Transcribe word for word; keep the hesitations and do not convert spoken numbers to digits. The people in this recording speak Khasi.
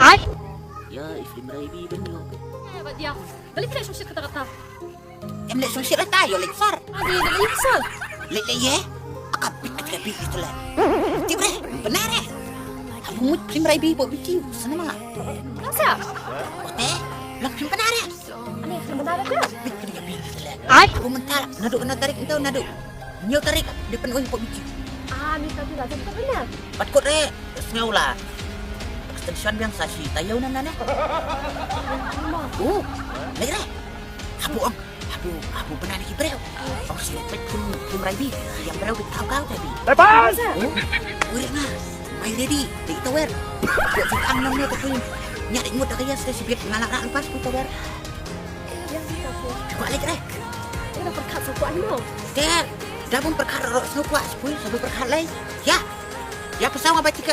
Ai. Ya, Ifrim Raibi benyo. Eh, ba dia. Balik ke sumsir kata-kata. Em leh sumsir ta, yo leh sar. Adi, leh leh sar. Leh leh ye. Aka bit ka bit itu lah. Tibre, benar eh. Abu mut Ifrim Raibi bo bitiu, sana mala. Nasa? Ote, lang Ifrim benar eh. Ani Ifrim benar eh. Bit ka bit itu lah. Ai. Abu mental, nadu kena tarik itu nadu. Nyo tarik, dia penuh po bitiu. Ah, ni tapi lah jemput benar. Pat kot re, sngew la. Extension biang sa shi tayo nan nan eh. Oh, leh re. Habu ang, habu, habu benar ni breu. Ang si pet kum kum raibi, yang breu bit tau kau tadi. Lepas. Oh, udah na. Mai ready, di tower. Buat si ang nam ni tu kum. Nya di mut kaya sa si bit ngala rak lepas ku tower. Yang si kapu. Cuba lagi re. Udah perkat sa ku ano. Ter, dah pun perkat rok snow kuat sepui, sebelum perkat lagi. Ya. Ya pasal apa tiket